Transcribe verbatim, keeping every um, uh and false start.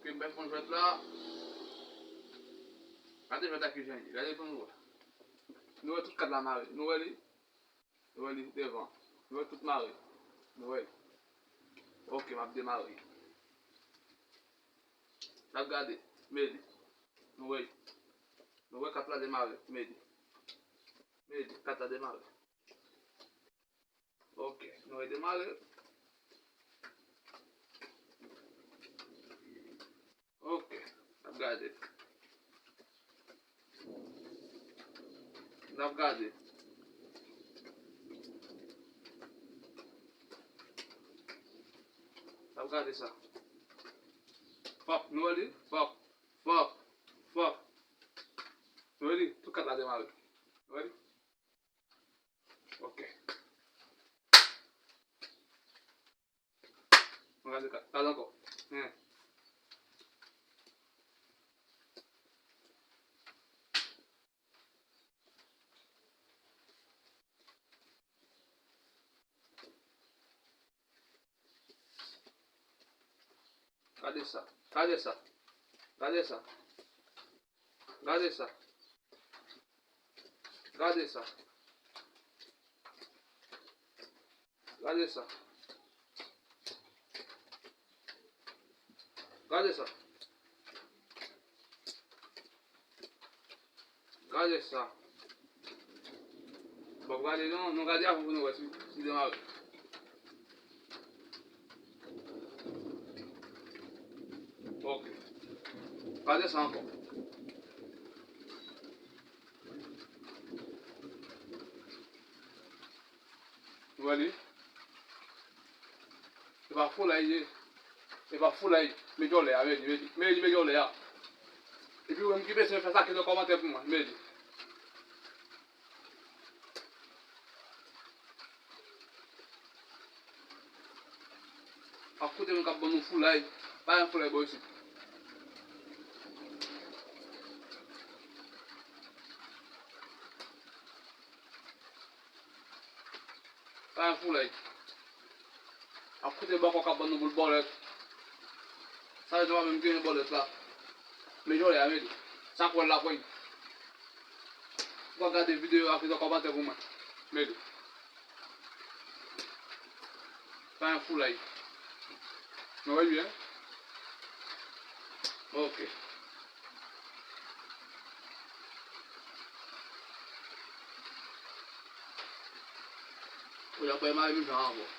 Ke m pèk konn jwèt la. Gade jwèt la kijan li ye. Gade pou nou wè. Nou wè tout kat la mare. Nou wè li? Nou wè li devan. Nou wè tout mare. Nou wè li. Ok, m ap demare. N ap gade. Meli. Nou wè li. Nou wè kat la demare. Meli. Meli. Kat la demare. Ok, nou redemare. Ok, n ap gade. N ap gade. N ap gade sa. Pòp, nou wè li? Pòp, pòp, pòp. Nou wè li? Tout kat la demare. Nou wè li? Ok. Mwen gade ka-, gade ankò. Hen. Gade sa. Gade sa. Gade sa. Gade sa. Gade sa. Gade sa. Gade sa. Gade sa. Bon, gade non, nou gade avan pou nou wè si, si demare. Ok. Gade sa ankò. Ou wè li? Se pa foulay ye. Se pa foulay. Met jòlè a, met li, met li, met li, met jòlè a. Epi ou menm ki bezwen fè sa, kite yon kòmantè pou mwen, met li. Ap koute moun k ap ban nou foulay. Pa gen foulay bò isit. Pa gen foulay. Ap koute bòkò k ap ban nou boul bòlèt. Sa vle di pa menm ki gen bòlèt la. Men jòlè a, men li. Sa kwè l la kwè. Ou ka gade videyo a, kite kòmantè pou mwen. Men li. Pa gen foulay. Nou wè byen? Ok. Ou la bay mari m jan ankò.